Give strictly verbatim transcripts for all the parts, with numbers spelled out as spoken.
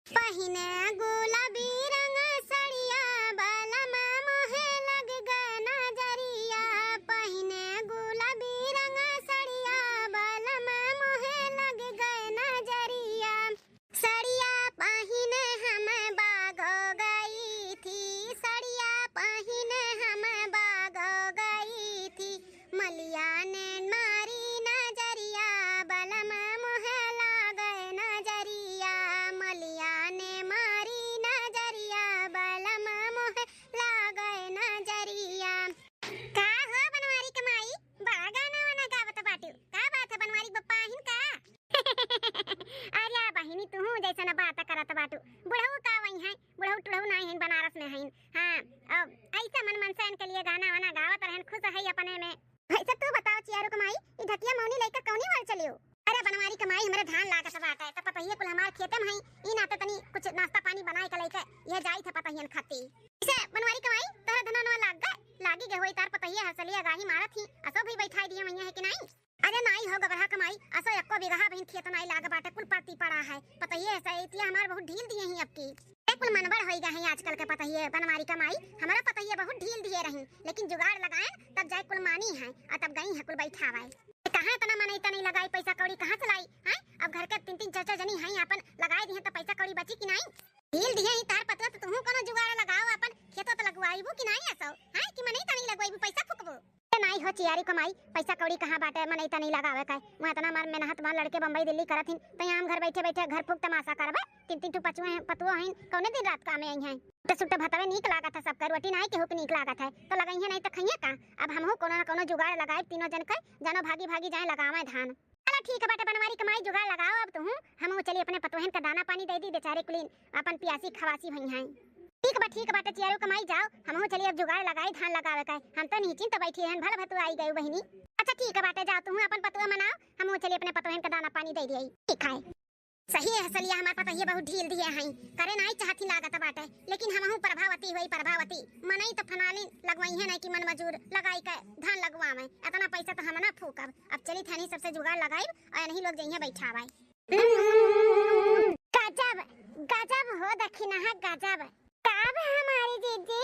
पहिने गुलाबी रंग सड़िया, बलम मोहे लग गए नजरिया। पहिने गुलाबी रंग सड़िया, बलम मोहे लग गए नजरिया। सड़िया पहिने हम बागो गई थी, सड़िया पहिने हम बागो गई थी। मलिया ने मारी नजरिया, बलम मोहे लागे नजरिया। मलिया ने मारी नजरिया, बलम मोहे लागे नजरिया। का हो बनवारी के माई, बड़ा गाना वाना गावत बाटू, का बात है बनवारी बप्पा आहिन का? अरे बहिनी, तुहू जैसन बात करत बाटू, बुढ़ऊ का वही हैं, बुढ़ऊ टुढ़ऊ नाई हैं, बनारस में हैं। हाँ, अब ऐसा मन मनसा इनके लिए गाना वाना गावत रहन, खुश है अपने में। वैसे तू बताओ चियारू के माई, ई ढकिया मौनी लइका कौनी ओर चलियो? अरे बनवारी के माई, हमरे धान लागत बाटे, त पतहिए कुल हमार खेते में हई, ई नाते तनी कुछ नाश्ता पानी बनाए के लइके यह जाई थे पतहियन खाती। इसे बनवारी के माई, तोहरे धनवा लाग गए, लागी गए होई तार पतहिए हसलिया गाही मारत ही, असो भी बैठाई दिए मैया है कि नाई? अरे नाई हो गबरहा के माई, असो एको बिगहा बहिन खेत नाई लाग बाटे, कुल परती पड़ा है, पतहिए हसैतिया हमार बहुत ढील दिए ही अब की। ए कुल मनबड़ होई गए हैं आजकल के पतहिए बनवारी का माई, हमारा पतहिए बहुत ढील दिए रही, लेकिन जुगाड़ लगाएन तब जाए कुल मानी है, और तब गई है कुल बैठावे। कहाँ इतना मनई तनई लगाई, पैसा कौड़ी कहाँ से लाई हैं? अब घर के तीन तीन चार चार जनी हैं, अपन लगाई दी हैं तो पैसा कौड़ी बची कि नाई? ढील दिए ही तार पतवा, तो तुहू कोनो जुगाड़ लगाओ, अपन खेत तो लगवाईबू कि नाई असो हैं, कि मनई तनई लगवाईबू, पैसा फूकबू? ए नाई हो चियारी कमाई, पैसा कौड़ी कहाँ बाटे, मनई तनई लगावे का? वहाँ इतना मार मेहनत मार लड़के बम्बई दिल्ली करत हिन, तो यहाँ हम घर बैठे बैठे घर फूक तमाशा करबे? तीन तीन ठो पचुए हैं, पतुओ हैं, कौने दिन रात कामे आई हैं? सुट्टे सुट्टे भतवे नीक लागत है सबके, रोटी नाई केहू के नीक लागत है, तो लगइहे नाई तो खइहे का? अब हमहू कोनो ना कोनो जुगाड़ लगाए तीनों जन के, जानो भागी भागी जाए लगावे धान। चलो ठीक है बाटे बनवारी कमाई जुगाड़ लगाओ, अब तुहू हमहू चली अपने पतोहन का दाना पानी दे दी, बेचारे कुलीन अपन पियासी खवासी हुई हैं। ठीक बा, ठीक बाटे चियारू कमाई जाओ, हमहू चली अब जुगाड़ लगाई धान लगावे का, हम तो नीचिन तो बैठी रहन, भल भतुआ आई गई बहिनी। अच्छा ठीक है बाटे, जाओ तुहू अपन पतुआ मनाओ, हमहू चली अपने पतोहन का दाना पानी दे दिए। ठीक है। सही है हसलिया, हमार पतोहिए बहुत ढील दिए हैं, करे नाई चाहती लागत बाटे, लेकिन हमहू प्रभावती हुई प्रभावती, मनई तो फनाली लगवाई है नहीं कि मन मजूर लगाई के धान लगवावे, इतना पैसा तो हम ना फूकब। अब चली थानी सबसे जुगाड़ लगाई और नहीं लोग जइहे बैठावे। गजब, गजब हो दखिनहा गजब। का बे हमारी जीजी?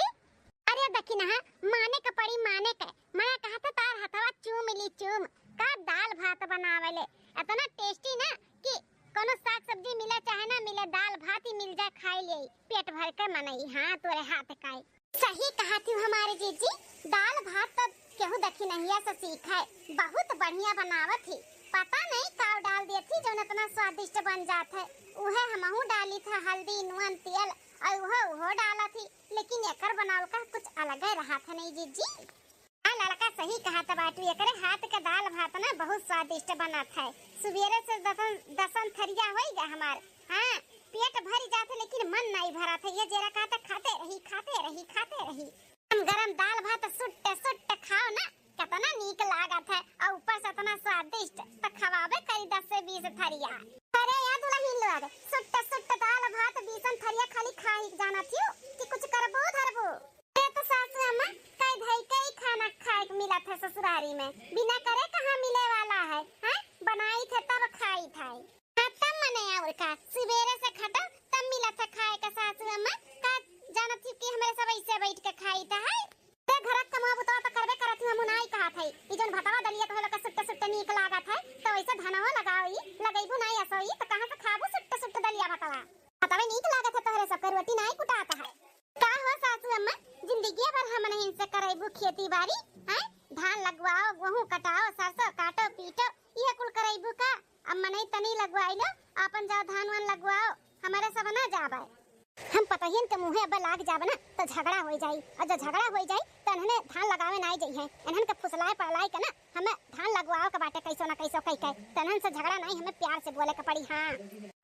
अरे दखिनहा, माने के पड़ी, माने के। मैं कहत तार हथवा चूम ली चूम। का दाल भात बनावेले, इतना tasty ना कि कोनो साग सब्जी मिले चाहे ना मिले, दाल भात ही मिल जाए, खाई ले पेट भर के मनई। हाँ, तोरे हाथ का। सही कहत हू हमारे जीजी, दाल भात तो केहू दखिनहिया से सीखे, बहुत बढ़िया बनावत ही। पता नहीं का डाल देत ही जौन इतना स्वादिष्ट बन जात है। उहे हमहू डाली था हल्दी, नून, तेल, और उहो, उहो डालत ही, लेकिन एकर बनावल का कुछ अलगे रहत है नहीं जीजी। आ लड़का सही कहत बाटू, एकरे हाथ के दाल भात ना बहुत स्वादिष्ट बनत है। सुबेरे से दसन, दसन थरिया होई गा हमार। हाँ, पेट भर जात है, लेकिन मन नहीं भरत है। ये जेरा कहता, "खाते रही, खाते रही, खाते रही।" गरम गरम दाल भात सुट्ट सुट्ट खाओ ना, कितना नीक लागत है, और ऊपर से इतना स्वादिष्ट, तो खवाबे करी दस से बीस थरिया। अरे या दुलहिन लोग, सुट्ट सुट्ट दाल भात बीसन थरिया खाली खाई जानत हियो कि कुछ करबो धरबो? ए तो सासू अम्मा, कई धई के ही खाना खाए के मिलत है ससुरारी में, बिना करे कहाँ मिले वाला है, हैं? बनाई थे तब खाई थे। हाँ, तब मने और का, सुबेरे से खटो, तब मिलत है खाए के सासू अम्मा, का जानत ही कि हमरे सब ऐसे बैठ के खाई थे, है? ते घरक कमवा बुतवा तो करबे करत ही, हमू नाई कहत है, ई जौन भतवा दलिया तोहे लोग के सुट्टे सुट्टे नीक लागत है, तो ऐसे धनवा लगाओ, ई लगैबू नाई असो, ई तो कहाँ से खाबू सुट्टे सुट्टे दलिया भतवा? भतवे नीक लागत है, तोहरे सबके रोटी नाई कुटात है। का हो सासू अम्मा, जिंदगिया भर हमनहिन से करैबू खेती बाड़ी, हैं? धान लगवाओ, गेहूं कटाओ, सरसों काटो, पीटो, इहे कुल करैबू का? अब मनई तनी लगवाई लो, आपन जाओ धान वान लगवाओ, हमरे सब ना जाबे। हम पतोहियन के मुँहे अब लाग जाब ना, तो झगड़ा होई जाई, और जब झगड़ा होई जाई, तो इन्हने धान लगावे नाई जइहे, इन्हन के फुसलाए पड़लाए के ना, हमें धान लगवाओ के बाटे कैसो ना कैसो कई के, तो इन्हन से झगड़ा नाई, हमें प्यार से बोले के पड़ी। हाँ,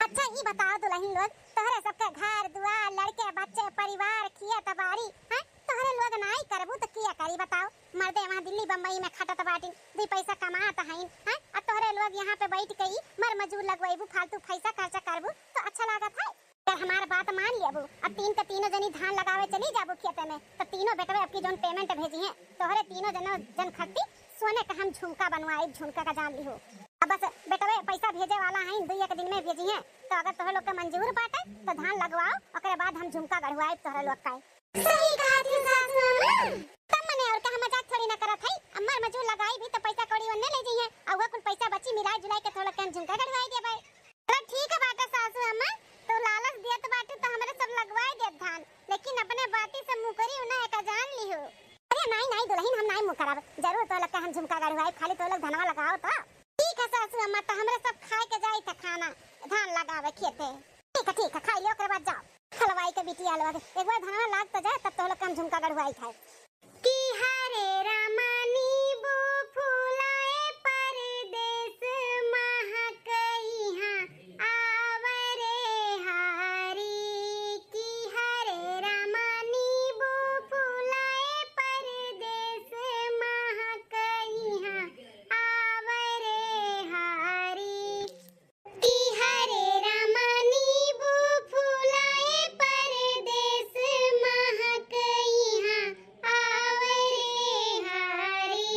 अच्छा ई बताओ दुलहिन लोग, तोहरे सबके घर दुआर, लड़के बच्चे, परिवार, खेत बाड़ी, हैं? तोहरे लोग नाई करबू तो किया करी बताओ? मर्दे वहाँ दिल्ली बम्बई में खटत बाटिन, दुई पैसा कमात हईन, हैं? आ तोहरे लोग यहाँ पे बैठ के ई मर मजूर लगवैबू, फालतू पैसा खर्चा करबू तो अच्छा लागत है? अगर हमार बात मान लेबू, अब तीन के तीनों जनी धान लगावे चली जाबू खेते में, तो तीनों बेटवे अब की जौन payment भेजिहें, तोहरे तीनों जनों जन खट्टी सोने का हम झुमका बनवाई, झुमका का जान लिहो। बस बेटवे पैसा भेजे वाला है, दुई एक दिन में भेजिहैं, तो अगर तोहरे लोग के मंजूर बाटे तो धान लगवाओ, ओकरे बाद हम झुमका गढ़वाइब तोहरे लोग का। सही कहा थी सासू अम्मा। तब मने और का, हम मजाक थोड़ी ना करत है। अम्मा मजूर लगाई भी तो पैसा कौड़ी ओन्ने ले जइहैं, और वह कुल पैसा बची मिलाई जुलाई के तोहरे लोग के हम झुमका गढ़वाई देबै। अरे ठीक है बाटे सासू अम्मा, तू लालच देत बाटू तो हमरे सब लगवाई देत धान, लेकिन अपने बाती से मुकरी उन्हें एक जान लिहो। अरे नाई नाई दुलहिन, हम नाई मुकरब, जरूर तोहरे लोग के हम झुमका गढ़वाई, खाली तोहरे लोग धनवा लगाओ तो। ठीक है सासू अम्मा, तो हमरे सब खाए के जाई था खाना, धान लगावे खेते। ठीक है, ठीक है, खाई लियो, ओकरे बाद जाओ। हलवाई के बिटिया लोग, एक बार धनवा लाग तो जाए, तब तोहरे लोग के हम झुमका गढ़वाई खाए। कि हरे रामा नींबू फुलाए परदेस महकइहाँ आवरे हारी। कि हरे रामा नींबू फुलाए परदेस महकइहाँ आवरे हारी। कि हरे रामा नींबू फुलाए परदेस महकइहाँ आवरे हारी।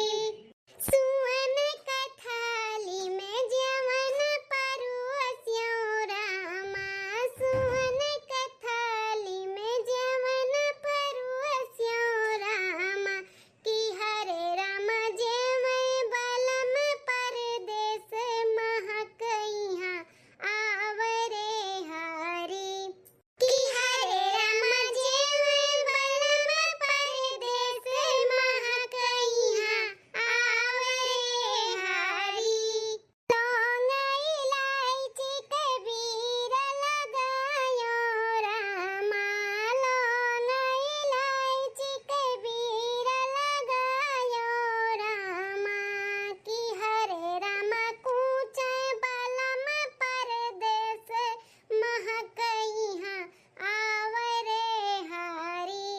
सुअन कथाली में जवन परुअस्यो रामा, सुअन कथाली में जवन परुअस्यो रामा, कि हरे रामा जेवै बलम परदेस महकइहाँ आवरे हारी। कि हरे रामा जेवै बलम परदेस महकइहाँ आवरे हारी। लौंग इलायची के बीर लगायो रामा, लौंग इलायची के बीर लगायो रामा, कि हरे रामा कूचे बलम परदेस महकइहाँ आवरे हारी।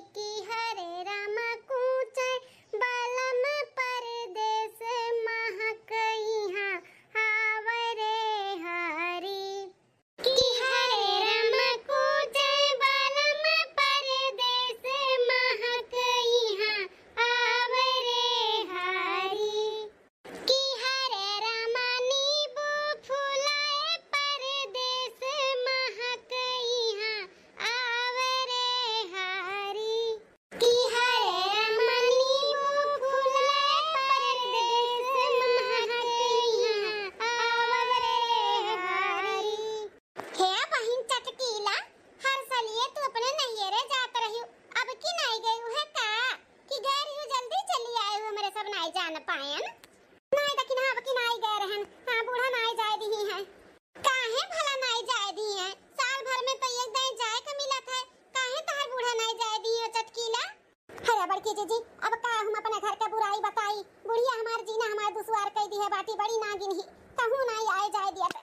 कि हरे रामा कूचे बलम परदेस महकइहाँ आवरे हारी। कि हरे रामा कूचे बलम परदेस महकइहाँ आवरे हारी। कि हरे रामा नींबू फुलाए परदेस महकइहाँ आवरे हारी। कि हरे रामा नींबू फुलाए परदेस महकइहाँ आवरे हारी। हे बहिन चटकीला, हर सलिए तू अपने नैहरे जात रहियो, अब की नाई गइउ है का? कि गए रहियो जल्दी चली आइउ, हमरे सब नाई जान पाएन। नाई दखिन, हाँ, अब की नाई गए रहन, हाँ, बूढ़ा नाई जाए दिही है। काहे भला नाई जाए दिही है? साल भर में तो एक दाई जाए के मिलत है, काहे तहार बूढ़ा नाई जाए दिही है चटकीला? अरे बड़की जीजी, अब का हम अपने घर के बुराई बताई? बुढ़िया हमार जीना हमार दुसवार कई दिहे बाटी, बड़ी नागिन ही, कहूँ नाई आए जाए दियत।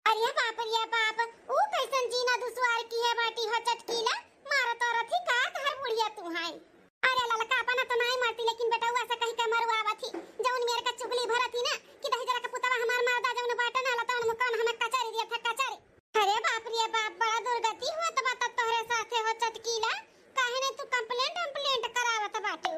अरे बाप रे बाप, ऊ कैसन जीना दुसवार किहे बाटी हो चटकीला? मारत औरत ही का तहर बुढ़िया तू है? अरे ललका अपना तो नाई मारती, लेकिन बेटउआ से कहि के मरवावत ही, जउन मेर का चुगली भरत ही ना कि दहिजरा के पुतवा हमार मरदा जउन बाटे ना लतउन मुकौन हमें कचरी दियत है, कचरी। अरे बाप रे बाप, बड़ा दुर्गति होत बा तब तोहरे साथे हो चटकीला। काहे नहीं तू complaint वम्प्लेंट करावत बाटू?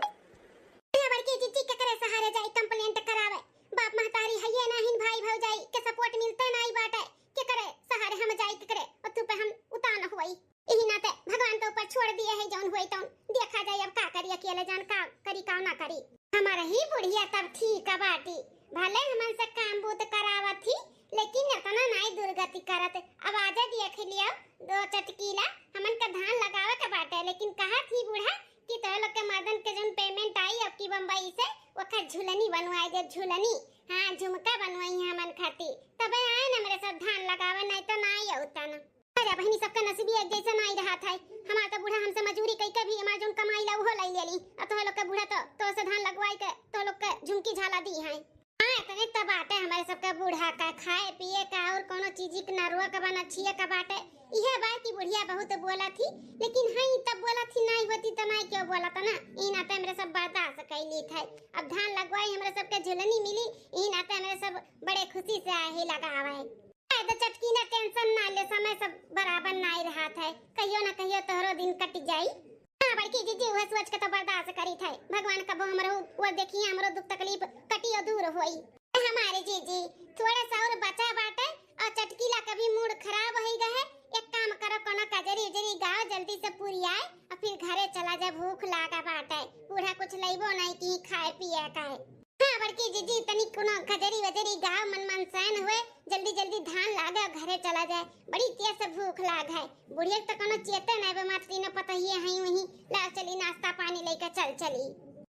ए बड़की जीजी केकरे सहारे जाई complaint करावे? बाप महतारी हइये नाहिन, भाई भौजाई के support मिलते नाई बाटे। केकरे सहारे हम जाई, केकरे अथु पे हम उतान होई? इही नाते भगवान के ऊपर छोड़ दिए है, जउन होई तउन देखा जाई। अब का करी, अकेले जान का करी का ना करी। हमार ही बुढ़िया तब ठीक बाटी, भले हमन से काम बूत करावत ही, लेकिन एतना नाई दुर्गति करत। अब आजे देख लियो, दो चटकीला हमन का धान लगावे के बाटे, लेकिन कहत ही बूढ़ा कि तोह लोग के मर्दन के जउन payment आई अब की बम्बई से, ओकर झुलनी बनवाए दे, झुलनी। हाँ, झुमका बनवाई है हमन खातिर, तबे आए न हमरे सब धान लगावे, नाई तो नाई अउतन। अरे बहिनी, सबका नसीबी एक जैसे नाई रहत है। हमार तो बूढ़ा हमसे मजूरी कई के भी हमार जउन कमाई ला उहो लाई लेली। अब तोह लोग के बूढ़ा तो, तो से धान लगवाई के तो लोग के झुमकी झाला दी है। हाँ, एतने त बाटे हमरे सबके बूढ़ा का, खाए पिए का और कउनो चीज के ना रोक बा, ना छिए का बाटे। इहे बा कि बुढ़िया बहुत बोलत ही, लेकिन हाँ, ई तब बोलत ही, नाई होती त नाई क्यों बोलत ना। ई नाते हमरे सब बर्दाश्त कई लीत है। अब धान लगवाई, हमरे सबके झुलनी मिली, ई नाते हमरे सब बड़े खुशी से आए ही लगावे। ए, तो चटकीला tension ना ले, समय सब बराबर नाई रहत है, कहियो ना कहियो तोहरो दिन कट जाई। हाँ, बड़की जीजी, उहे सोच के तो बर्दाश्त करीत है। भगवान कबो हमरो ओर देखिए, हमरो दुख तकलीफ कटी और दूर होई। हम मारे जीजी, थोड़ा सा और बचा बाटे, और चटकीला क भी मूड खराब होइ गए है। एक काम करो, कोनो कजरी उजरी गाओ, जल्दी से पूरी आए, और फिर घरे चला जाए, भूख लागा बाटे। बूढ़ा कुछ लइबो नहीं की खाए पिए का है। हाँ बड़की जीजी, तनी कोनो कजरी वजरी गाओ, मन मनसैन हुए, जल्दी जल्दी धान लागे और घरे चला जाए, बड़ी तेज से भूख लाग है। बुढ़िया के तो कोनो चेते नहीं बा, मात्र तीनों पतोहिए हैं वहीं। लाओ चली, नाश्ता पानी लेके चल चली।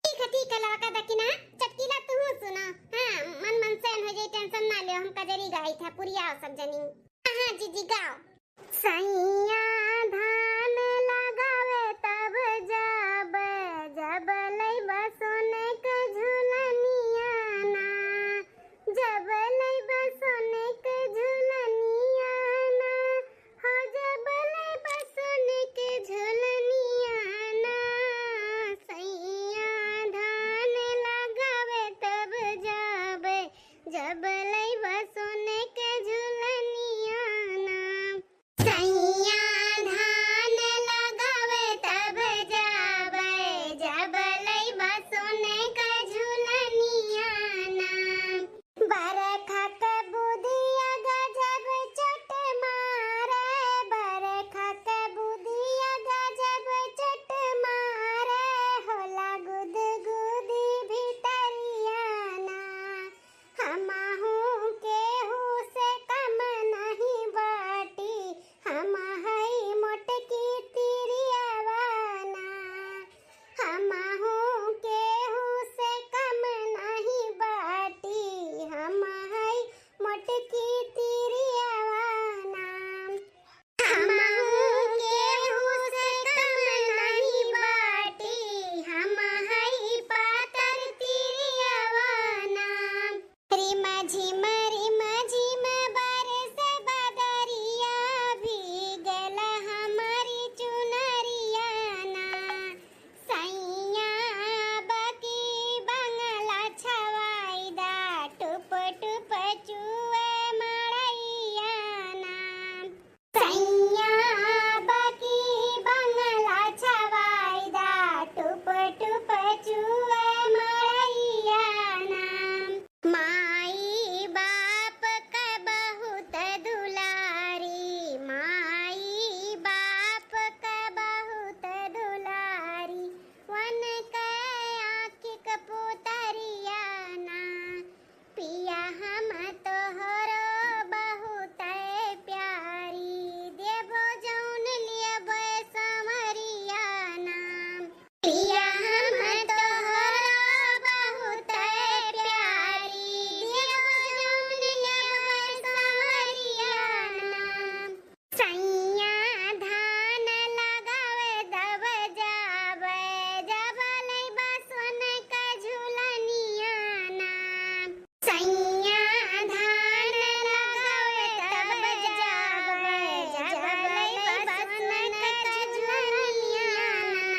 ठीक है, ठीक है, लड़का दकिना, चटकीला तू सुना। हाँ, मन मनसैन हो जाई, tension ना ले, हम कजरी गाई था, पुरिया सब जनी। हाँ, हाँ, जीजी गाओ। सैया धान लगावे तब जब, जब लइबा सोने के झुलनिया ना, जब लइबा सोने के झुलनिया ना, हो जब लइबा सोने के झुलनिया ना, सैया धान लगावे तब जब, जब लइबा सोने के झुलनिया ना। सैया धान लगावे तब जावे, जब लइबा सोने का झुलनिया ना। बरखा के बुदिया गजब चोट मारे, बरखा के बुदिया गजब चोट मारे, होला गुदगुदी भितरिया ना। हमहू केहू से कम नहीं बाटी, हम हई मोटकी तिरियावा ना। हमहू केहू से कम नहीं बाटी, हम हई मोटकी तिरियावा ना। हमहू केहू से कम नहीं बाटी, हम हई पातर तिरियावा ना। रिम झिम रिम झिम बरस बदरिया, भीगल हमारी चुनरिया ना। सैया बकी बंगला छवाई दा, टुप टुप चुए मड़ैया ना। सैया बकी बंगला छवाई दा, टुप टुप चुए मड़ैया ना। माई बाप क बहुत दुलारी, माई बाप क बहुत दुलारी, वन क आँखि क पुतरिया ना। पिया हम तोहरो बहुत प्यारी, देबो जौन लेबो संवरिया ना। पिया हम तोहरो बहुत प्यारी, देबो जौन लेबो संवरिया ना। सैया धान लगावे दब जावे, जब लइबा सोन का झुलनिया ना। सैया धान लगावे तब जावे, जब लइबा सोन का झुलनिया ना।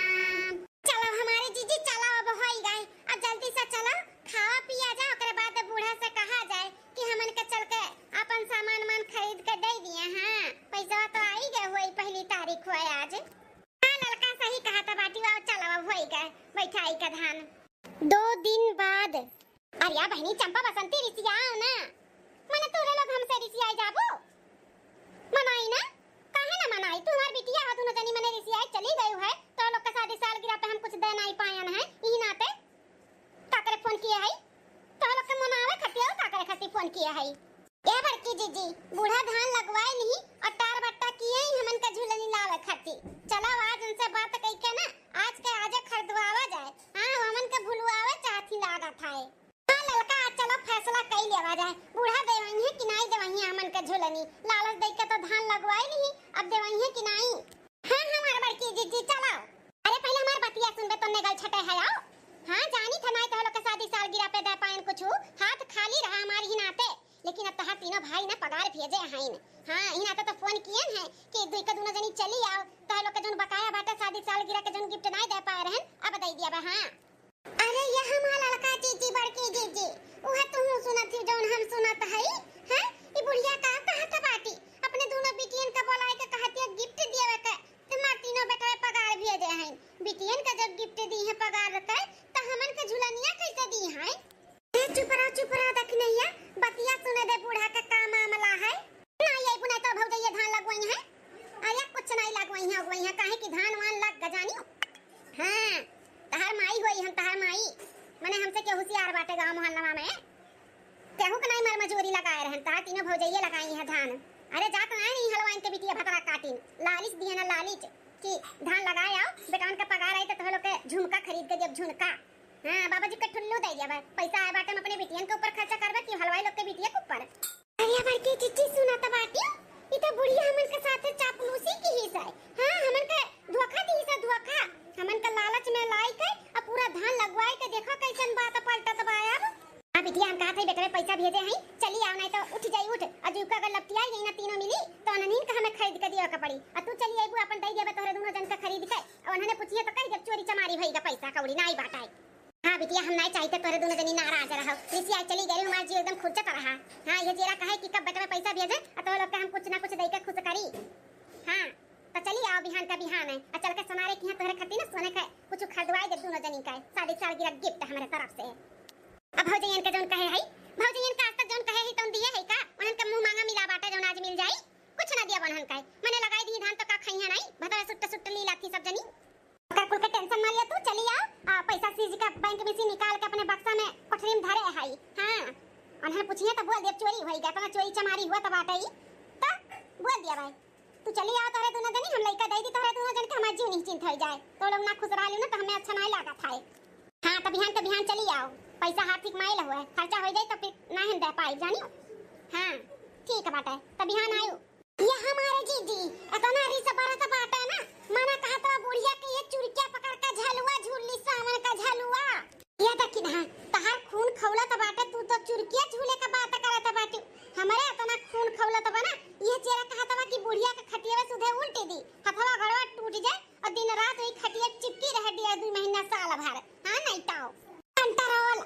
चलो हमारे जीजी, चलो अब होई गए, अब जल्दी से चलो, खावा पिया जा, ओकरे बाद बूढ़ा से कहा जाए कि हमन के चल के आपन सामान मान खरीद के दे दिए। हाँ, पैसा तो आई गए हुए, पहली तारीख हुए आज। हाँ, ललका सही कहा था बाटी, आओ चलो अब होई गए, बैठाई का धान। दो दिन बाद। अरे या बहनी चंपा बसंती, रिसियाओ ना, मने तोरे लोग हमसे रिसियाई जाबो, मनाई ना, काहे ना मनाई? तू हमार बिटिया हो, दोनों जनी मने रिसियाई चली गई है, तो लोग के शादी सालगिरह पे हम कुछ दे नहीं पायन है, ई नाते का करे फोन किए है? तो लोग के मनावे खातिर और का करे खातिर फोन किए है? ए बड़की जीजी, बूढ़ा धान लगवाए नहीं और टार बट्टा किए ही हमन का झुलनी लावे खातिर। चलो आज उनसे बात कई के ना, आज के आजे खरीदवावा जाए। हाँ, हमन के भुलवावे चाहती लागत है। हाँ ललका, आज चलो फैसला कई लेवा जाए, बूढ़ा देवही है कि नाई देवही है हमन के झुलनी। लालच दे के तो धान लगवाए नहीं, अब देवही है कि नाई? हाँ, हमार बड़की जीजी, चलाओ। अरे, पहले हमार बतिया सुनबे, तो नेगल छटे है, आओ। हाँ, जानी था, नाई तो लोग के शादी सालगिरह पे दे पायन कुछ, हाथ खाली रहा हमार ही नाते। लेकिन अब तहार तीनों भाई ना पगार भेजे हईन। हाँ, ही नाते तो फोन कियन है कि दुई के दोनों जनी चली आओ, तो लोग के जोन बकाया बाटे शादी सालगिरह के, जोन गिफ्ट नाई दे पाए रहन, अब दे दिया बा। हाँ। अरे, यह हमार ललका जीजी, बड़की जीजी, उहे तुहूँ सुनत ही जौन हम सुनत हई, हैं? ई बुढ़िया का कहत बाटी? अपने दोनों बिटियन का बोलाए के कहतिया गिफ्ट देवे के, तुम्हार तीनों बेटवे पगार भेजे हैं। बिटियन का जब गिफ्ट दी है पगार के, त हमन के झुलनिया कैसे दी हैं? ए, चुप रहा, चुप रहा, दखिनैया, रहन तार तीनों भौजइये लगाई है धान। अरे जात ना नहीं हलवाइन के बिटिया भतरा काटिन, लालिच दिहे ना लालिच कि धान लगाए आओ, बेटवन का पगार आई तो तोह लोग के झुमका खरीद के देब, झुमका। हाँ, बाबा जी के ठुल्लू दे देबे, पैसा आए बाटे हम अपने बिटियन के ऊपर खर्चा करबे कि हलवाई लोग के बिटिया के ऊपर। अरे बड़की जीजी सुना त बाटी, ई तो बुढ़िया हमन के साथे चापलूसी की ही से। हाँ, हमन के धोखा दी से, धोखा। हमन के लालच में लाई के अब पूरा धान लगवाए के देखो कैसन बात पलटत बा अब। हाँ बिटिया, हम कहत हई बेटवे पैसा भेजे हई, चली आओ, नाहीं तो उठ जाई उठ। अजू का अगर लपटियाई गई ना तीनों मिली तो अननीन का हमें खरीद के दियो के पड़ी। आ तू चली अइबू अपन दई देबे तोहरे दुनो जन के खरीद के। और उन्हने पूछिए तो कही जब चोरी चमारी भई गा, पैसा कौड़ी नाहीं बाटाए। हाँ बिटिया, हम नाहीं चाहित तोहरे दुनो जनी नाराज रहो। रिसिया चली गई हमार जीव एकदम खुर्चत रहा। हाँ, ये जेरा कहे कि कब बेटवे पैसा भेजे आ तो लोग के हम कुछ ना कुछ दई के खुश करी। हाँ, तो चली आओ बिहान का बिहान है, आ चल के समारे की यहाँ तोहरे खातिर ना सोने का कुछ खरीदवाई दे दुनो जनी का, शादी सालगिरह गिफ्ट हमारे तरफ से। अब भौजैयन के जौन कहे है, भौजैयन का आज तक जौन कहे है तौन दिए है का? उन्हन के मुंह मांगा मिला बाटे जौन आज मिल जाई, कुछ ना दिया उन्हन का। मने लगाई दी धान तो का खइया नाहीं, भतवा सुट्ट सुट्ट ली लाथी सब जनी। ओकर कुल के टेंशन ना लिया तू, चली आओ, आ, पैसा सीज का बैंक में से निकाल के अपने बक्सा में कोठरी में धरे है। हाँ, उन्हन पूछिए तो बोल देब चोरी होई गा, इतना चोरी चमारी हुआ तो बाटे ही, तो बोल दिया भाई। तू चली आओ तोहरे दुनो जनी, हम लइका दई दी तोहरे दुनो जन के, हमार जीव निश्चिंत होई जाए। तो लोग ना खुश रहलियो ना तो हमें अच्छा नाहीं लागत है। हाँ, तो बिहान के बिहान चली आओ, पैसा हाथ ठीक माइल हुए, खर्चा हो जाए तो फिर ना हम दे पाई जानी। हाँ, ठीक बाटे, तो बिहान आयु। ये हमारे जीजी, इतना रिस बरत बाटे ना, मना कहत बा बुढ़िया के ये चुरकिया पकड़ के झलुआ झूल ली, सावन का झलुआ। ये देखी ना, तहार खून खौलत बाटे, तू तो चुरकिया झूले के बात करत बाटी। हमरे इतना खून खौलत बा ना, ये चेरा कहत बा कि बुढ़िया के खटियावे सुधे उल्टी दी, हथवा गड़वा टूट जाए और दिन रात वही खटिया चिपकी रह दिया दुई महीना साल भर। हाँ, नहीं तो। कंट्रोल,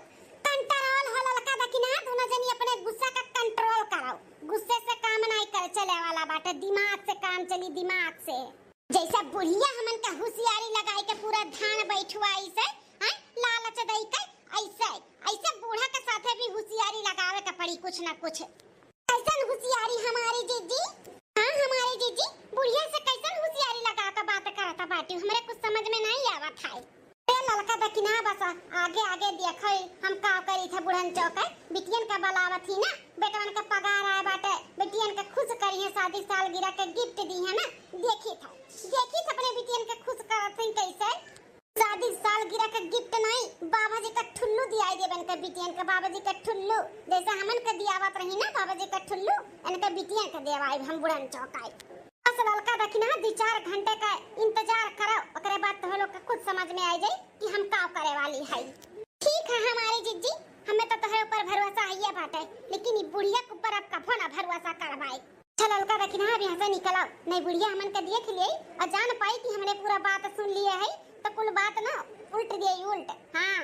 कंट्रोल हो ललका देखी ना, दुनो जनी अपने गुस्सा का कंट्रोल करो। गुस्से से काम नहीं कर चले वाला बाटे, दिमाग से काम चली, दिमाग से। जैसे बुढ़िया हमन का होशियारी लगाई के पूरा धान बैठवाई से, हैं, लालच दई के, ऐसे, ऐसे बूढ़ा के साथे भी होशियारी लगावे के पड़ी कुछ ना कुछ। कैसन होशियारी हमारी जीजी? हाँ, हमारी जीजी, बुढ़िया से कैसन होशियारी लगा के बात करत बाटी, हमरे कुछ समझ में नहीं आवत है। ए ललका दकिना बस आगे आगे देखो, हम का करी थे बुढ़न चौके, बिटियन का बलावत ही ना, बेटवन के पगार आए बाटे, बिटियन के खुश करी है, शादी सालगिरह के गिफ्ट दी है ना, देखी था, देखी था अपने बिटियन के खुश करत हैं कैसे। शादी सालगिरह के गिफ्ट नहीं, बाबा जी का ठुल्लू दियाई देबे इनके बिटियन के, बाबा जी का ठुल्लू, जैसे हमन के दियावत रही ना बाबा जी का ठुल्लू, इनके बिटियन के देवाई हम बुढ़न चौकाई। बस ललका दखिना दू चार घंटे का इंतजार करो, ओकरे बाद तोह लोग के खुद समझ में आ जाई कि हम का करे वाली है। ठीक है हमारी जिज्जी, हमें तो तोहरे ऊपर भरोसा है बाटे, लेकिन ई बुढ़िया के ऊपर अब कभो ना भरोसा करवाए। अच्छा ललका दखिना, अब यहाँ से निकल आओ, नहीं बुढ़िया हमन के देख लिए और जान पाई कि हमने पूरा बात सुन लिए है, तो कुल बात ना उल्ट दिए उल्ट। हाँ।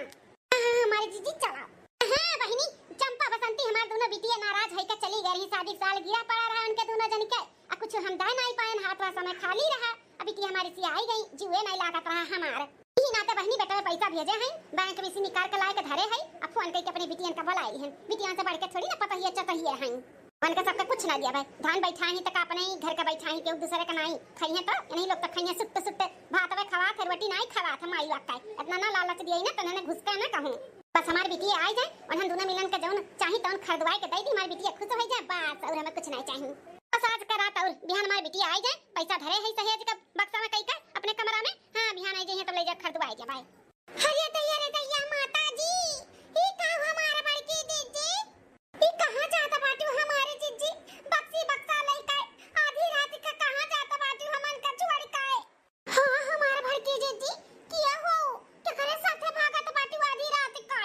हाँ, हाँ, हमारी जीजी चलाओ। हाँ बहिनी, चंपा बसंती हमार दोनों बिटिया नाराज है के चली गई रही, शादी सालगिरह पड़ा रहा उनके दोनों जन के, आ कुछ हम दे नहीं पाए, हाथ वा समय खाली रहा। अब बिटिया हमारी सी आई गई, जुए नहीं लागत रहा हमार। यही नाते बहिनी बेटा पैसा भेजे हैं, बैंक में से निकाल के लाए के धरे हैं, अब फोन करके अपने बिटियन का बुलाई हैं। बिटियन से बढ़ के थोड़ी ना पता ही अच्छा सही है हैं। उनके सबके कुछ ना दिया भाई, धान बैठा ही तक अपने ही घर का बैठा ही, केहू दूसरे का नाई खाई है तो इन्हीं लोग तो खाई है सुट्ट सुट्ट भात वे खवा थे, रोटी नाई खवा थे, माई वाक का इतना ना लालच दिया ही ना, तो उन्होंने घुस के ना कहूँ। बस हमार बिटिया आई जाए, उन्हन दोनों मिलन के जौन चाही तौन खरीदवाए के दे दी, हमार बिटिया खुश हो जाए बस, और हमें कुछ नहीं चाहिए। बस आज का रात और बिहान हमार बिटिया आई जाए, पैसा धरे है सहेज का बक्सा में कई का अपने कमरा में। हाँ बिहान आई जाए तो ले जा खरीदवाए जा भाई। अरे दैया रे दैया माता जी, ई का हमार बड़की दीदी, ई कहाँ जात बाटू हमारे जीजी, बक्सी बक्सा लइके आधी रात के कहाँ जात बाटू हमन का छोड़ के? हाँ हमार बड़की जीजी, किया हो, केकरे साथे भागत बाटू आधी रात के?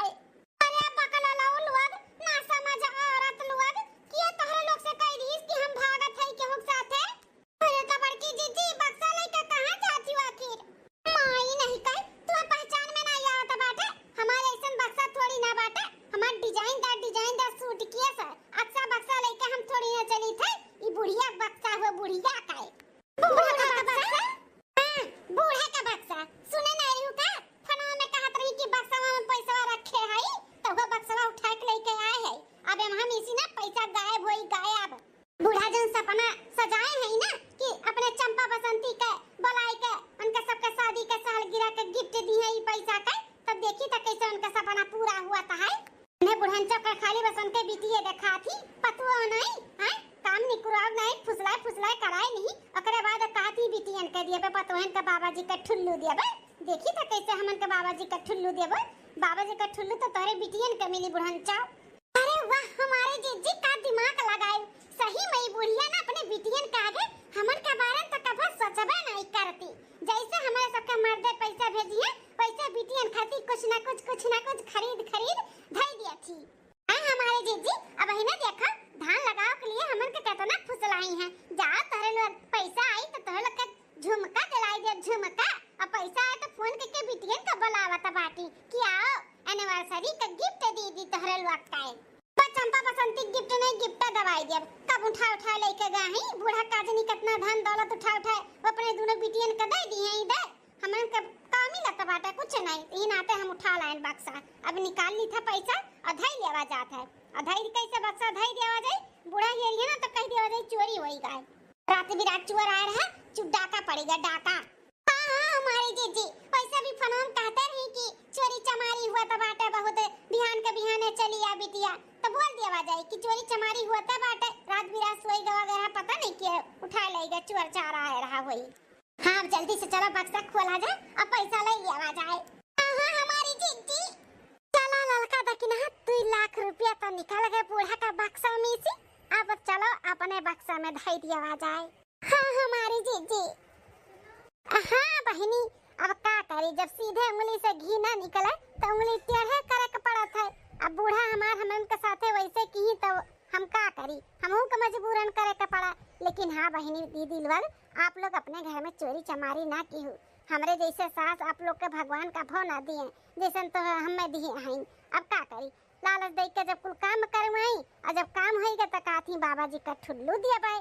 अरे बकला लाऊ लोग, ना समझ औरत लोग, किया तोहरे लोग से कह दीस कि हम भागत है केहू के साथे? अरे तो बड़की जीजी, बक्सा लइके कहाँ जाती हो आखिर? माई नहीं कहे, तू पहचान में नहीं आवत बाटे। हमारे ऐसन बक्सा थोड़ी ना बाटे। हमार डिजाइनदार, डिजाइनदार सूटकेस है। अक्सा बक्सा लइके हम थोड़ी ना चली थे। ई बुढ़िया बक्सा हो, बुढ़िया का है। बूढ़ा का बक्सा? हाँ, बूढ़ा का बक्सा। सुने ना रही का? फोनवा में कहत रही कि बक्सवा में पैसवा रखे है, तो वो बक्सवा उठा के लइके आए है। अब हम इसी ना पैसा गायब होई, गायब। बूढ़ा जन सपना सजाए हैं ना कि अपने चंपा बसंती के बुलाए के उनका सबके शादी के सालगिरह के गिफ्ट दी है ई पैसा के, तब देखी तो कैसे उनका सपना पूरा हुआ था है। उन्हें बुढ़न चौक के खाली बस उनके बिटिये देखा थी, पतुआ नहीं, हैं? काम निकुराव नहीं, फुसलाए फुसलाए कराए नहीं, ओकरे बाद कहत ही बिटियन के दिए बे, पतोहन के बाबा जी के ठुल्लू दिए बे। देखी त कैसे हमन के बाबा जी के ठुल्लू दिए बे। बाबा जी के ठुल्लू तो तोहरे बिटियन के मिली बुढ़न चाव। अरे वाह, हमारे जीजी का दिमाग लगाए। सही में ई बुढ़िया ना अपने बिटियन के आगे हमन के बारे में तो कभो सोचबे नहीं करती। जैसे हमारे सबके मर्दे पैसा भेजी है, वैसे बिटियन खातिर कुछ ना कुछ, कुछ ना कुछ खरीद खरीद धई दिया थी। हाँ, हमारे जीजी, अबहिने देखा, धान लगाव के लिए हमन के केतना फुसलाई हैं। जाओ, तोहरे लोग पैसा आई तो तोहरे लोग के झुमका दिलाई दे, झुमका। अब पैसा आए तो फोन करके बिटियन के बुलावत बाटी कि आओ, anniversary का gift दे दी तोहरे लोग का। बस चंपा बसंती gift नहीं, gift दवाई दे। कब उठा उठा लेके गए हैं, बूढ़ा का जनी कितना धन दौलत उठा उठा, वो अपने दोनों बिटियन के दे दी हैं इधर। हमन के का मिलत बाटे? कुछ नहीं। ई नाते हम उठा लाइन बक्सा। अब निकाल ली था पैसा और धई लेवा जात है। और धई कैसे बक्सा धई देवा जाई? बूढ़ा हेरिया ना तो कह देवा जाई चोरी होई गए। रात बिरात चोर आए रहा, चुप डाका पड़ी गया, डाका। हाँ, हाँ, हमारी जीजी, वैसे भी फोनवा में कहते रही कि चोरी चमारी हुआ तो बाटे बहुत, बिहान के बिहाने चली आ बिटिया, तो बोल देवा जाई कि चोरी चमारी हुआ तो बाटे, रात बिरात सोई गवा गया, पता नहीं के उठा ले गया, चोर चार आए रहा होई। हाँ, अब जल्दी से चला, बक्सा खोला जाए और पैसा ले लिया जाए। हाँ, हाँ, हमारी जीजी। चला ललका दकिना, दुई लाख रुपया तो निकल गए बूढ़ा का बक्सा में से। अब चलो अपने बक्सा में धई दिया जाए। हाँ, हमारी जीजी। हाँ बहिनी, अब का करी, जब सीधे उंगली से घी ना निकले तो उंगली टेढ़े करे के पड़त है। अब बूढ़ा हमार हमन के साथे वैसे की तो हम का करी, हमहू के मजबूरन करे के पड़ा। लेकिन हाँ बहिनी दीदी लोग, आप लोग अपने घर में चोरी चमारी ना कीहू। हमरे जैसे सास आप लोग के भगवान कभो ना दिए, जैसन तो हमें दिए हईन। अब का करी, लालच दे के जब कुल काम करवाई और जब काम होई गए तो कहती बाबा जी का ठुल्लू दिया बाई।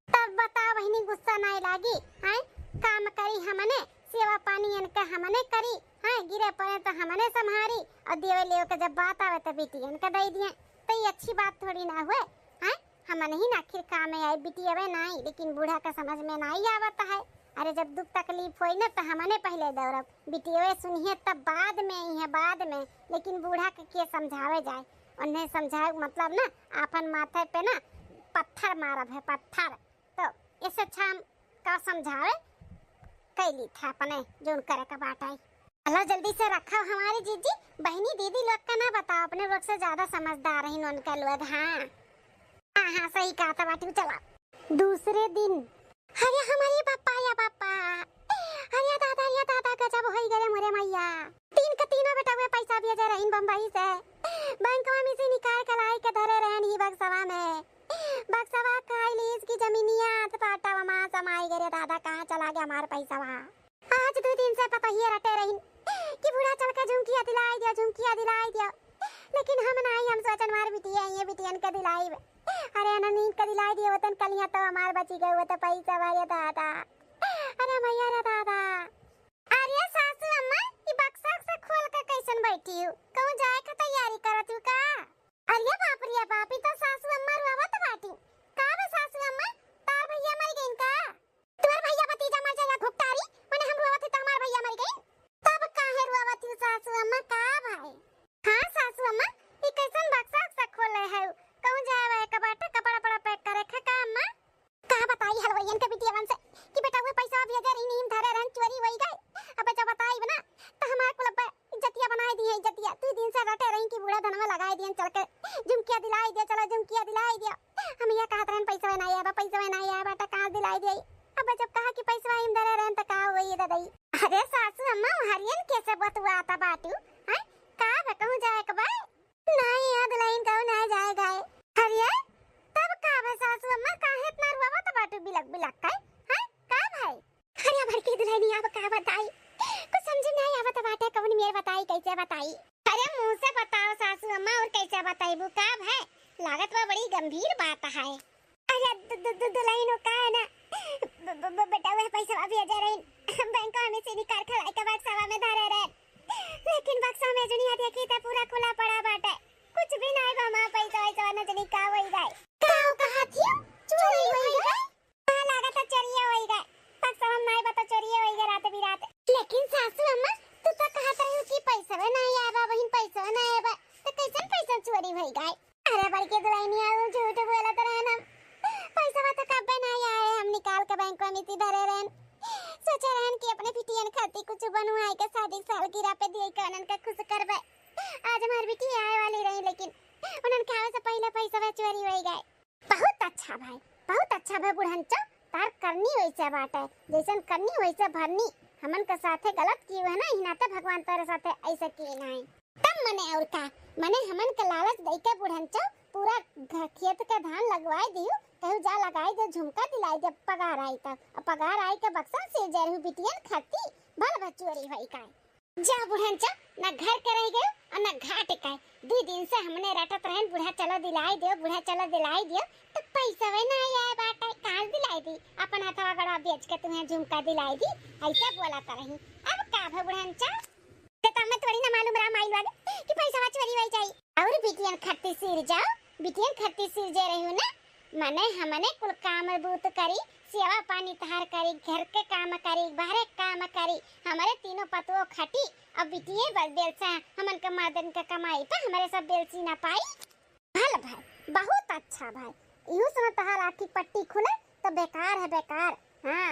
तब बताओ बहिनी, गुस्सा नाई लागी, हैं? काम करी हमने, सेवा पानी इनका हमने करी, हैं? गिरे पड़े तो हमने संभारी, और देवे लेवे के जब बात आवे तो बिटियन का दे दिए, तो ये अच्छी बात थोड़ी ना हुए, हैं? हमन ही ना आखिर काम में आई, बिटियवे नाई, लेकिन बूढ़ा का समझ में नाई आवत है। अरे जब दुख तकलीफ होई ना तो हमने पहले दौड़ब, बिटियवे सुनिए तब बाद में आई है, बाद में, लेकिन बूढ़ा के, के समझावे जाए, उन्हें समझावे के मतलब ना आपन माथे पे ना पत्थर मारब है, पत्थर। तो इससे अच्छा हम का समझावे, कैली था अपने जोन करे का बात आई। चलो जल्दी से रखो हमारी जीजी, बहिनी दीदी लोग का ना बताओ, अपने लोग से ज्यादा समझदार है उनका लोग। हाँ, हाँ, हाँ, सही कहा था बाटी, चला। दूसरे दिन, अरे हमारे बापा या बापा, अरे दादा, अरे दादा, गजब होई गए मोरे मैया। तीन के तीनों बेटा हुए पैसा भेजे रहीन बम्बई से, बैंकवा में से निकाल के लाई के धरे रहन ही बक्सवा में। बक्सवा खाई लीस की जमीनिया, तो पाटा वमा समाई गए रे दादा, कहाँ चला गया हमार पैसवा? आज दो दिन से पतोहिया रटे रहिन कि बूढ़ा चल के झुमकिया दिलाई दिया, झुमकिया दिलाई दिया, लेकिन हम नाई, हम सोचन मार बिटिया, ये बिटियन के दिलाइब। अरे अना नींद के दिलाई दिया, वतन कलिया तो हमार बची गए, वो तो पैसा भरे दादा। अरे मैया रे दादा। अरे सासू अम्मा, ई बक्सा से खोल के कैसन बैठी हूँ? कहूँ जाए के तैयारी करत हूँ का? अरे बाप रे बाप, ई तो सासू अम्मा रोवत बाटी। का बे सासू अम्मा, तार भैया मर गइन का? तोर भैया भतीजा मर जाए घुपटारी, मने हम रोवत ही तो हमार भैया मर गइन। तब काहे रोवत ही सासू अम्मा, का भाई? हाँ सासू अम्मा, ई कैसन बक्सा से खोले है? कहूँ जाए वाए के बाटे, कपड़ा पड़ा पैक करे के का अम्मा? का बताई हलवाइयन के बिटियवन से कि बेटा हुए पैसा भेजे रही, नीम धरे रहन, चोरी होई गए। अब जब बताई ना तो हमार कुल अब्बा इज्जतिया बनाए दिए, इज्जतिया। दू दिन से रटे रही कि बूढ़ा धनवा लगाए दियन, चल के झुमकिया दिलाई दिया, चला झुमकिया दिलाई दिया। हम यह कहत रहन पैसा ना आया बा, पैसा ना आया बा, तो कहाँ दिलाई दिया? अब जब कहा कि पैसा इन धरे रहन तो का होई दादाई? अरे सासू अम्मा, हरियन कैसे बतुआता बाटू? हैं? का बे कहूँ जाए के बा? नाई, यहाँ दुल्हन कहूँ ना जाए गाए। अरे, तब का भा सासू अम्मा, काहे इतना रोवत बाटू बिलक बिलक के? हैं? का भाई? अरे, बड़की दुल्हनिया, अब का बताई? कुछ समझ नहीं आवत बाटे, कौन मेर बताई, कैसे बताई? अरे, मुँह से बताओ सासू अम्मा, और कैसे बताइबू? का भाई? लागत बा बड़ी गंभीर बात है। अरे दु-, दु-, दु-, दुल्हन हो का है ना, ब-, ब-, ब-, बेटा वह पैसा अभी अजय रहीन, बैंक में से निकाल के लाइके बक्सवा में धरे रहे, लेकिन बक्सा में जुनिया देखी त पूरा खुला पड़ा बाटे, कुछ भी नाई बा माँ, पैसा वैसा ना जनी का होई गए। का कहा थी? चोरी होई गए? हाँ, लागत है चोरिया होई गए, बक्सवा में नाई बा तो चोरिया होई गए रात बिरात। लेकिन सासू अम्मा, तू तो कहत रही कि पैसा नाई आए बा बहिन, पैसा नाई आए बा, तो कैसन पैसा चोरी होई गए? अरे बड़की दुलहिनिया, उ झूठ बोलत रहन हम। पैसवा तो कब्बे नाहीं आए, हम निकाल के बैंकवा में इसी धरे रहन। सोचे रहन कि अपने बिटियन खातिर कुछ बनवाए के शादी के सालगिरह पे दिए के उनन के खुश करबे। आज हमार बिटिया आए वाली रही, लेकिन उनन के आवे से पहिले पैसवा चोरी होइ गए। बहुत अच्छा भाई, बहुत अच्छा भाई बुढ़नचो, तार करनी वैसे बाटे, जैसन करनी वैसे भरनी। हमन के साथे गलत किए है ना, इही नाते भगवान तोरे साथे ऐसे किए नाहीं। तब मने और का, मने हमन के लालच दई के बुढ़नचो पूरा घ-, खेत के धान लगवाए दियो, कहू जा लगाए दे, झुमका दिलाए दे, पगार आई तब। अब पगार आई के बक्सा से जरहू बिटियन खाती, भल भचोरी होई काय। जा बुढ़नचो, ना घर के रह गयो और ना घाट के। दुई दिन से हमने रटत रहन, बूढ़ा चलो दिलाई दियो, बूढ़ा चलो दिलाई दियो, तो पैसा वे ना आए बाटे, कहाँ से दिलाई दी? अपन हथवा गड़वा बेच के तुम्हें झुमका दिलाई दी, ऐसे बोलत रही। अब का भा बुढ़नचो? ते तो हमें थोड़ी ना मालूम रहा माई लोग कि पैसा चोरी वही जाई। और बिटियन खाती सिर जाओ, बिटियन खाती सिर जे रहू ना, मने हमने कुल काम बूत करी, सेवा पानी तहार करी, घर के काम करी, बाहरे के काम करी, हमरे तीनों पतुओ खटी, अब बिटिये बस बेलसा हमन के मर्दन के कमाई पे हमरे सब बेलसी ना पाई। भल भाई, बहुत अच्छा भाई, इहू से ना तहार आँखी पट्टी खुले तो बेकार है बेकार। हाँ,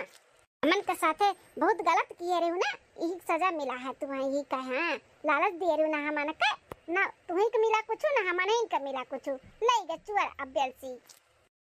हमन के साथे बहुत गलत किए रहू ना, यही सजा मिला है तुम्हें, यही का, हाँ, लालच दिए रहू ना हमन के, ना तुम्हें के मिला कुछ, ना हमन के मिला कुछ, ले गए चुअर अब बेलसी।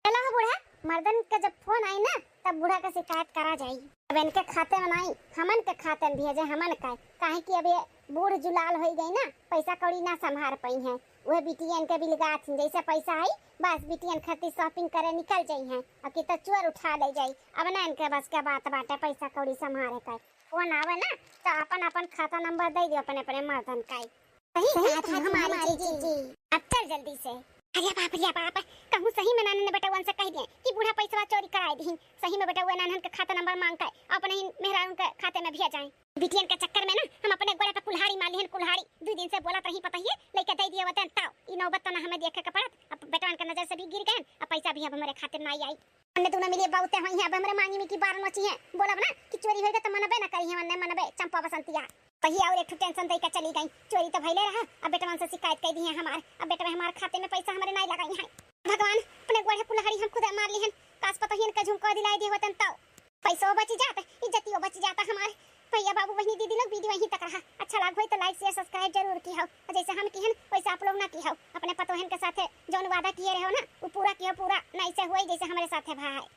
चलो हो बूढ़ा, मर्दन के जब फोन आई ना, तब बूढ़ा के शिकायत करा जाई। अब इनके खाते में नाहीं, हमन के खाते में भेजे, हमन का, काहे कि अब ये बूढ़ जुलाल होई गई ना, पैसा कौड़ी ना संभार पई हैं। वह बिटियन के बिलगात हैं, जैसे पैसा आई, बस बिटियन खातिर shopping करे निकल जाई हैं, और कि तो चोर उठा ले जाई। अब ना इनके बस के बात बाटे पैसा कौड़ी संभारे का। फोन आवे ना, तो अपन अपन खाता नंबर दे दियो अपने अपने मर्दन का। सही सही कहा कहा तुम तुम हमारी हमारी जीजी। जीजी। अब चल जल्दी से। अरे बाप रे बाप, कहूँ सही में नानन बेटवन से कह दिए कि बूढ़ा पैसवा चोरी कराए दीन। सही में बेटवा नानन के खाता नंबर मांग के अपने ही मेहरारू के खाते में भेज जाए। बिटियन के चक्कर में ना हम अपने गोड़े पे कुल्हाड़ी मार लिहन, कुल्हाड़ी। दुई दिन से बोलत रही पतहिए, लइके दे दिए वतन ताव। ई नौबत तो ना हमें देखे के पड़त। अब बेटवन के नजर से भी गिर गए, अब पैसा भी अब हमरे खातिर ना आई। हमने दोनों मिलिए बहुते होई हैं, अब हमरे मांगी में की बार नोची हैं। बोलब ना कि चोरी होई तो मनबे ना करी हैं, वन्ने मनबे चंपा बसंतिया। पही और एक ठो tension दे के चली गई। चोरी तो भइले रहा, अब बेटवन से शिकायत कर दी है हमार, अब बेटवा हमार खाते में पैसा हमरे नाई लगाई हैं। भगवान, अपने गोड़े कुल्हाड़ी हम खुद मार लिहन, काश पतोहियन के झुमको दिलाई दे होतन तो पैसो बच जात, इज्जतियो बच जाता हमार। भैया बाबू बहिनी दीदी लोग video यहीं तक रहा, अच्छा लाग होई तो like share subscribe जरूर की हो, और जैसे हम किहन वैसे आप लोग ना की हो, अपने पतोहन के साथे जौन वादा किए रहो ना वो पूरा किहो, पूरा नहीं से होई जैसे हमरे साथे भाई।